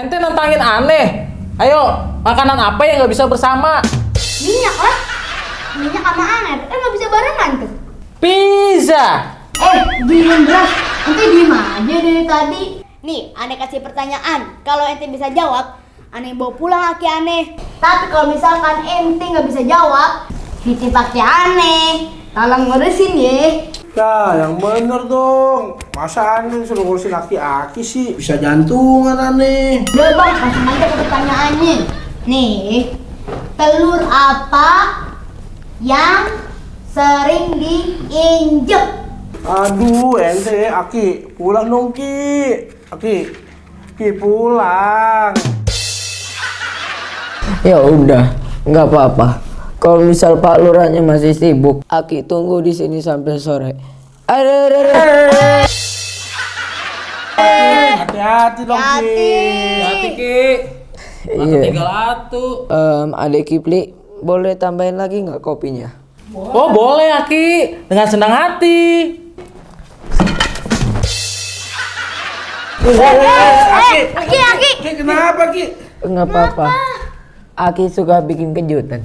Ente nantangin aneh. Ayo, makanan apa yang nggak bisa bersama? Minyak lah. Minyak sama aneh. Nggak bisa barengan tuh. Pizza. Diem beras. Ente diem aja dari tadi. Nih, aneh kasih pertanyaan. Kalau ente bisa jawab, aneh bawa pulang aki aneh. Tapi kalau misalkan ente nggak bisa jawab, titip aki aneh. Tolong ngurusin ya. Ya, yang bener dong. Masa aneh suruh ngurusin aki-aki sih? Bisa jantungan aneh. Udah bang, langsung aja ke pertanyaannya. Nih, telur apa yang sering diinjek? Aduh, ente, Aki. Pulang dong, Ki. Ki pulang. Ya udah, nggak apa-apa. Kalau misal Pak Lurahnya masih sibuk, Aki tunggu di sini sampai sore. Ada. Hati-hati dong, Ki. Hati Ki. Mata tinggal atu. Adek Kipli, boleh tambahin lagi nggak kopinya? Oh boleh Aki, dengan senang hati. Ki, kenapa, Ki? Nggak apa-apa. Aki suka bikin kejutan.